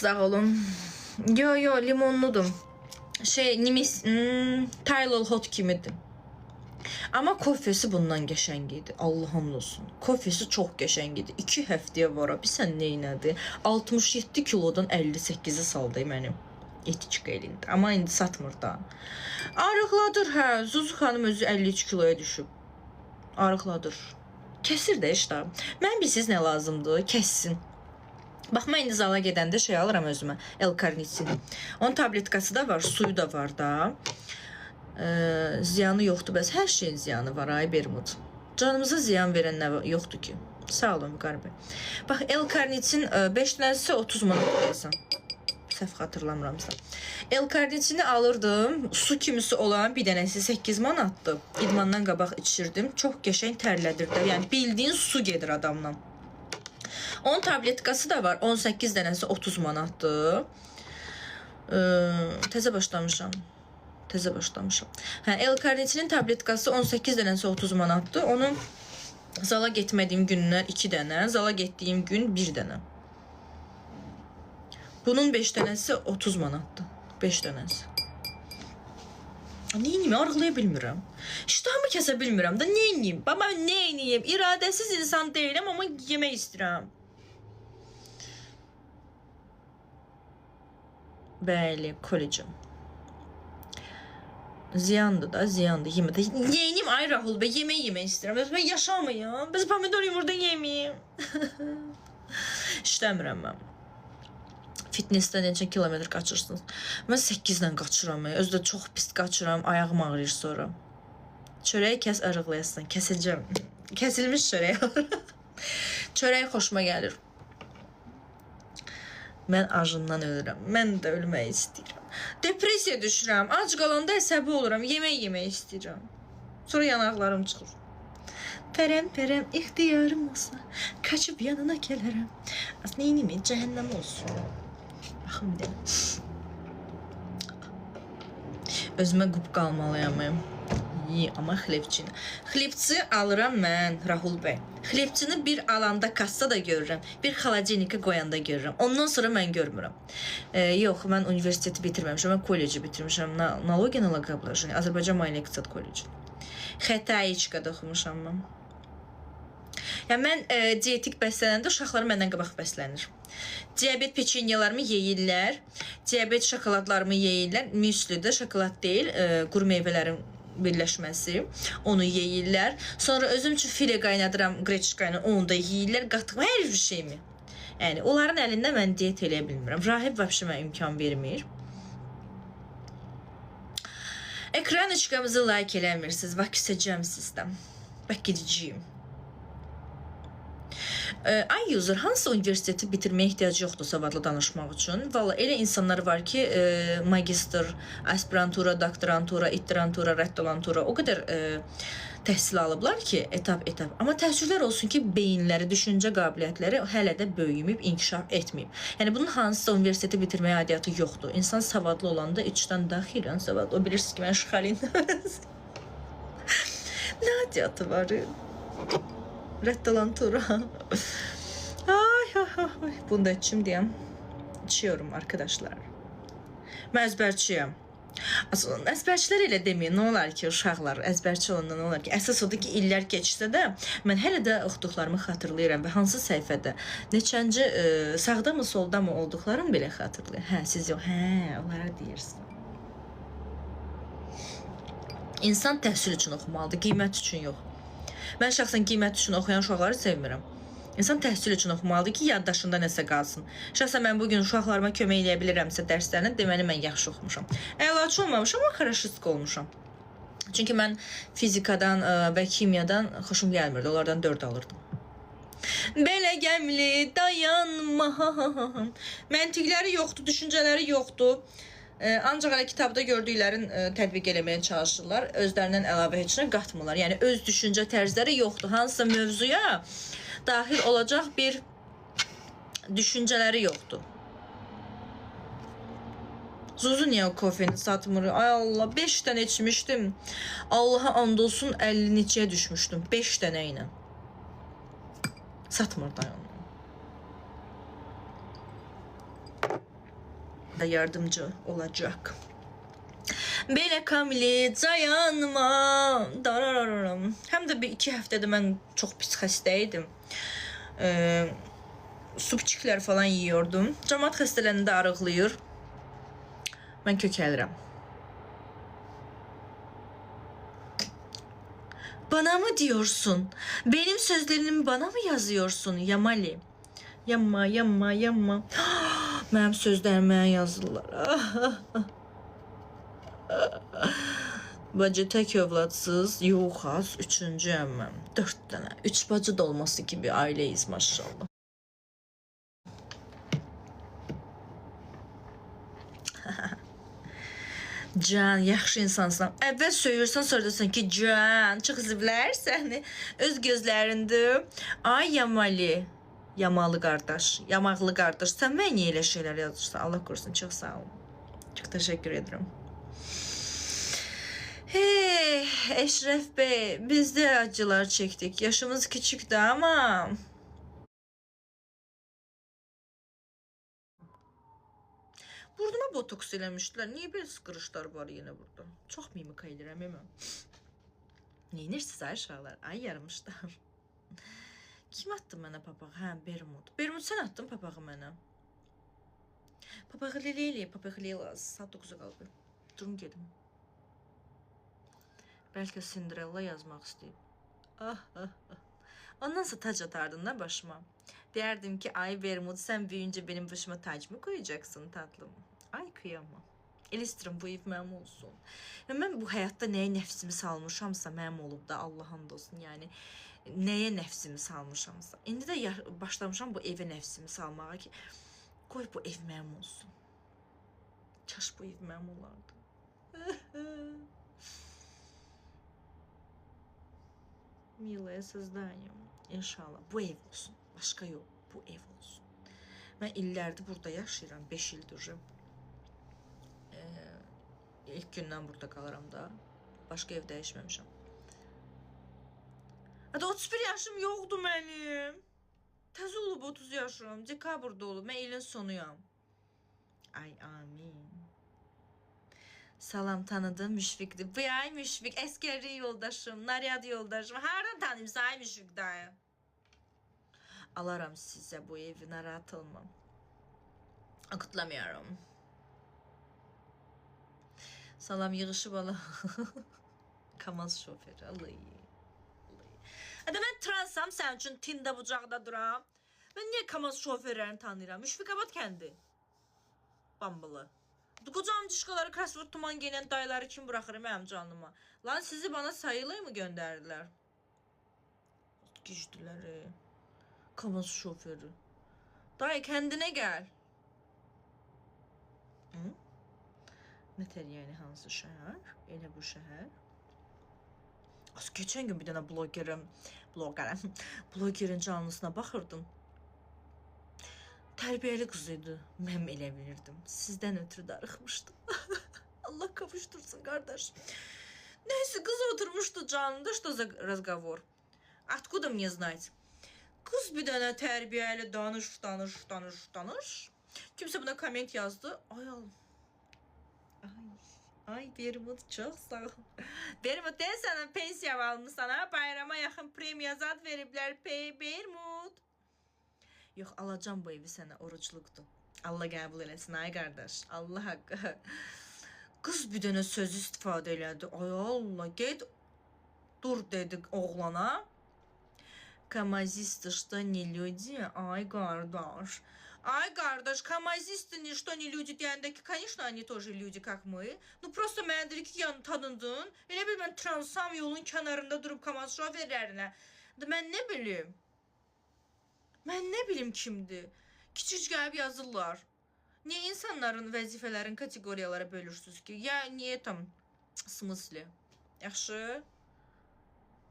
sağ olun. Yo yo limonludur. Şey nimis Tylol Hot kimidir. Amma kofesi bundan qəşəng idi. Allah and olsun. Kofesi çox qəşəng idi. 2 həftəyə var. Bilsən nə elədi? 67 kilodan 58-ə saldı mənim. Etiçka elində. Amma indi satmır da. Arıqladır hə. Zuzu xanım özü 53 kiloya düşüb. Arıqladır. Kəsir də işte. Mən bilsiz nə lazımdır? Kəssin. Bax mən indi zala gedəndə şey alıram özümə. L-karnitin. Onun tabletkası da var, suyu da var da. Ziyanı yoxdur. Bəs hər şeyin ziyanı var ay Bermud. Canımıza ziyan verən nə yoxdur ki? Sağ olun Vüqar bəy. Bax L-karnitin 5 dənəsi 30 manat deyəsən. Səhv xatırlamıramsa. L-karnitini alırdım. Su kimisi olan bir dənəsi 8 manatdır. İdmandan qabaq içirdim. Çox qəşəng tərlədir də. Yəni bildiyin su gedir adamdan. Onun tabletkası da var. 18 dənəsi 30 manatdır. Təzə başlamışam. Təzə başlamışam. Hə, L-karnitinin tabletkası 18 dənəsi 30 manatdır. Onu zala getmədiyim günlər 2 dənə, zala getdiyim gün 1 dənə. Bunun 5 dənəsi 30 manatdır. 5 dənəsi. Neyniyim? Arıqlaya bilmirəm. İştahımı kəsə bilmirəm də neyniyim? Baba neyniyim? İradəsiz insan deyiləm, amma yemək istəyirəm. Bəli, kollecim. Ziyandır da, ziyandır. Yemə də. Yeyniyim ay Rahul bəy, yemək yemək istəyirəm. Bəs mən yaşamayım. Bəs pomidor yumurta yeməyim. İşləmirəm mən. Fitnessdə neçə kilometr qaçırsınız? Mən 8-lə qaçıram. Özü də çox pis qaçıram, ayağım ağrıyır sonra. Çörəyi kəs arıqlayasan. Kəsiləcəm. Kəsilmiş çörək alıram. Çörək xoşuma gəlir. Mən acından ölürəm. Mən də ölmək istəyirəm. Depressiya düşürəm. Ac qalanda əsəbi oluram. Yemək yemək istəyirəm. Sonra yanaqlarım çıxır. Pərəm pərəm ixtiyarım olsa kaçıp yanına gələrəm. Aslında neyniyim? Cəhənnəm olsun. Baxın bir dənə. Özümə qubqa almalıyam. Amma xlebçini. Xlebçi alıram mən, Rahul bəy. Xlebçini bir alanda kassa da görürəm, bir xaladenika qoyanda görürəm. Ondan sonra mən görmürəm. Yox, mən universiteti bitirməmişəm, mən kolleci bitirmişəm. Налоги налогообложение, Azərbaycan Maliyyə İqtisad Kolleci. Xətayiçkada oxumuşam mən. Yəni mən dietik bəslənəndə uşaqlar məndən qabaq bəslənir. Diabet peçenyalarımı yeyirlər, diabet şokoladlarımı yeyirlər. Müsli də şokolad deyil, quru meyvələrin birləşməsi. Onu yeyirlər. Sonra özüm üçün file qaynadıram, qreçka ilə, onu da yeyirlər. Qatıq hər bir şeyimi. Yəni onların əlində mən diyet eləyə bilmirəm. Rahib vəbşə mənə imkan vermir. Ekraniçkamızı like eləmirsiniz. Bax küsəcəm sizdən. Bax gedəcəyim. Ay user hansı universiteti bitirməyə ehtiyac yoxdur savadlı danışmaq üçün? Valla elə insanlar var ki, magistr, aspirantura, doktorantura, ittirantura, rəddolantura o qədər təhsil alıblar ki, etap-etap. Amma təəssüflər olsun ki, beyinləri, düşüncə qabiliyyətləri hələ də böyüməyib, inkişaf etməyib. Yəni bunun hansısa universiteti bitirməyə aidiyyatı yoxdur. İnsan savadlı olanda içdən daxilən savadlı. O bilirsiniz ki, mən Şxalin. Nə aidiyyatı var? Reddolantura. Ay ay ay. Bunu da içim diyem. İçiyorum arkadaşlar. Mən əzbərçiyəm. Aslında əzbərçilər elə deməyin. Nə olar ki, uşaqlar əzbərçi olanda nə olar ki? Əsas odur ki, illər keçsə də mən hələ də oxuduqlarımı xatırlayıram və hansı səhifədə, neçənci sağda mı, solda mı olduqlarımı belə xatırlayıram. Hə, siz yox. Hə, onlara deyirsən. İnsan təhsil üçün oxumalıdır, qiymət üçün yox. Mən şəxsən qiymət üçün oxuyan uşaqları sevmirəm. İnsan təhsil üçün oxumalıdır ki, yaddaşında nəsə qalsın. Şəxsən mən bu gün uşaqlarıma kömək eləyə bilirəmsə dərslərinə, deməli mən yaxşı oxumuşam. Əlaçı olmamışam, amma xaraşistka olmuşam. Çünki mən fizikadan və kimyadan xoşum gəlmirdi. Onlardan 4 alırdım. Belə gəmli dayanma. Məntiqləri yoxdur, düşüncələri yoxdur. Ancaq elə kitabda gördüklərin tətbiq eləməyə çalışırlar. Özlərindən əlavə heç nə qatmırlar. Yəni öz düşüncə tərzləri yoxdur. Hansısa mövzuya daxil olacaq bir düşüncələri yoxdur. Zuzu niyə o kofeni satmır? Ay Allah, 5 dənə içmişdim. Allaha and olsun 50 neçəyə düşmüşdüm. 5 dənə ilə. Satmır da onu. Yardımcı olacaq. Belə Kamili dayanma. Darararam. Həm də bir iki həftədə mən çox pis xəstə idim. Supçiklər falan yiyordum. Camaat xəstələndə arıqlayır. Mən kökəlirəm. Bana mı diyorsun? Benim sözlerimi bana mı yazıyorsun Yamali? Yanma, yanma, yanma. Mənim sözlərimi mənə yazırlar. Bacı tək övladsız. Yox, az. Üçüncüyəm mən. 4 dənə. 3 bacı da olması gibi aileyiz maşallah. Can, yaxşı insansan. Əvvəl söyürsən, sonra deyirsən ki, can, çox ziblər səni. Öz gözlərindir. Ay Yamali. Yamalı qardaş, yamaqlı qardaş. Sən mənə niyə elə şeylər yazırsan? Allah korusun, çox sağ ol. Çox təşəkkür edirəm. Hey, Eşref Bey, biz de acılar çektik. Yaşımız küçüktü ama. Burnuma botoks eləmişdilər. Niyə belə sıqırışlar var yenə burada? Çox mimika edirəm, mən. Neynirsiniz ay uşaqlar? Ay yarımışlar. Kim attı mənə papağı? Hə, Bermud. Bermud sən atdın papağı mənə. Papağı leleyli, papağı leyla. Saat 9-a qaldı. Durum gedim. Bəlkə Cinderella yazmaq istəyib. Ah, ah, ah. Ondan sonra tac atardın da başıma. Derdim ki ay Bermud sen büyüyünce benim başıma tac mı koyacaksın tatlım? Ay kıyamam. Elə istəyirəm bu ev mənim olsun. Və mən bu həyatda nəyə nəfsimi salmışamsa mənim olub da Allah and olsun. Yəni nəyə nəfsimi salmışamsa. İndi də başlamışam bu evə nəfsimi salmağa ki qoy bu ev mənim olsun. Kaş bu ev mənim olardı. Milaya sözləyim. İnşallah bu ev olsun. Başqa yox, bu ev olsun. Mən illərdir burada yaşayıram, 5 ildir. İlk gündən burada qalıram da. Başqa ev dəyişməmişəm. Hətta 31 yaşım yoxdur mənim. Təzə olub 30 yaşım. Dekabrda olub. Mən ilin sonuyam. Ay amin. Salam tanıdım Müşfiqdir. Bu ay Müşfiq, əskərlik yoldaşım, naryad yoldaşım. Hardan tanıyım ay Müşfiq dayı? Alaram sizə bu evi, narahat olma. Akıtlamıyorum. Salam yığışıb ala. Kamaz şoförü. Alayı. Hadi mən transam sənin üçün tində bucaqda duram. Mən niyə Kamaz şoförlərini tanıyıram? Müşfiqabad kəndi. Bambılı. Qoca amcışqaları, crossword tuman geyinən dayıları kim buraxır mənim canıma? Lan sizi bana sayılı mı göndərdilər? Gücdüləri. Kamaz şoförü. Dayı kendine gel. Hı? Nətər yəni hansı şəhər? Elə bu şəhər. Az keçən gün bir dənə blogerin canlısına baxırdım. Tərbiyəli qız idi. Mən elə bilirdim. Sizdən ötürü darıxmışdım. Allah kavuştursun qardaş. Neyse qız oturmuşdu canlıda. Что за разговор? Откуда мне знать? Qız bir dənə tərbiyəli danış, danış, danış, danış. Kimsə buna komment yazdı. Ay Allah. Ay, ay Bermud çox sağ ol. Bermud deyil sənə pensiya almısan ha? Bayrama yaxın premiya zad veriblər. Bermud. Yox, alacam bu evi sənə, orucluqdur. Allah qəbul eləsin ay qardaş. Allah haqqı. Qız bir dənə söz istifadə elədi. Ay Allah, get dur dedi oğlana. Kamazisты что не люди? Ay qardaş. Ay qardaş, kamazisты не что не люди deyəndə ki, конечно, они тоже люди, как мы. Ну, просто mənə deyir ki, yəni tanındın. Elə bil mən transam yolun kənarında durub kamaz şoferlərinə. Mən nə bilim? Mən nə bilim kimdir? Kiçik gəlib yazırlar. Niyə insanların vəzifələrini kateqoriyalara bölürsünüz ki? Ya niyə tam smısli? Yaxşı?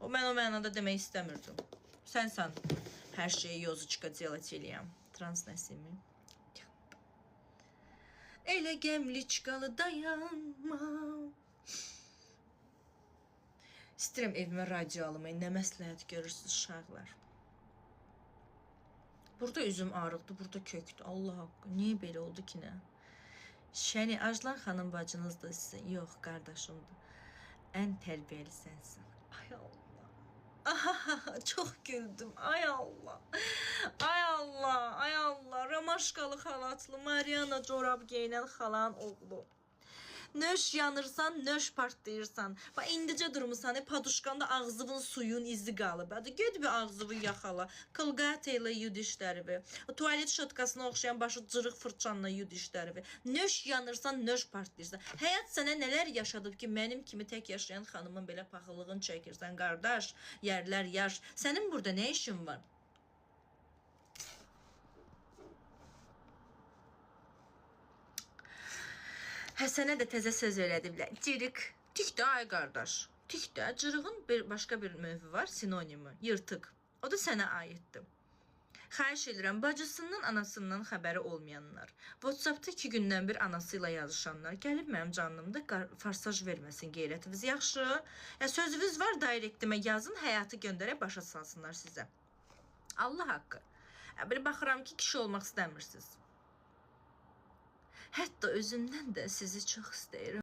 O, mən o mənada demək istəmirdim. Sənsən hər şeyi yozuçka делать eləyəm. Trans Nəsimi. Elə gəmliçkalı dayanma. İstəyirəm evimə radio alım. Nə məsləhət görürsünüz uşaqlar? Burada üzüm arıqdır, burada kökdür. Allah haqqı. Niyə belə oldu ki, nə? Şəni Ajlan xanım bacınız da sizin. Yox, qardaşımdır. Ən tərbiyəli sənsin. Ay Allah. Aha, çox güldüm. Ay Allah. Ay Allah, ay Allah. Romaşkalı xalatlı Mariana corab geyinən xalanın oğlu. Nöş yanırsan, nöş partlayırsan. Bax indicə durmusan, paduşkanda ağzının suyun izi qalıb. Hadi get bir ağzını yaxala. Kolgate ilə yu dişlərini. Tualet şotkasına oxşayan başı cırıq fırçanla yu dişlərini. Nöş yanırsan, nöş partlayırsan. Həyat sənə nələr yaşadıb ki, mənim kimi tək yaşayan xanımın belə paxıllığını çəkirsən, qardaş. Yerlər yaş. Sənin burada nə işin var? Həsənə də təzə söz öyrədiblər. Cırıq. Tik də ay qardaş. Tik də cırığın bir başqa bir mövzu var, sinonimi. Yırtıq. O da sənə aiddir. Xahiş edirəm, bacısından, anasından xəbəri olmayanlar, WhatsApp-da 2 gündən bir anası ilə yazışanlar gəlib mənim canlımda forsaj verməsin qeyrətiniz. Yaxşı? Ya sözünüz var, directimə yazın, həyatı göndərək başa salsınlar sizə. Allah haqqı. Ya, belə baxıram ki, kişi olmaq istəmirsiniz. Hətta özümdən də sizi çox istəyirəm.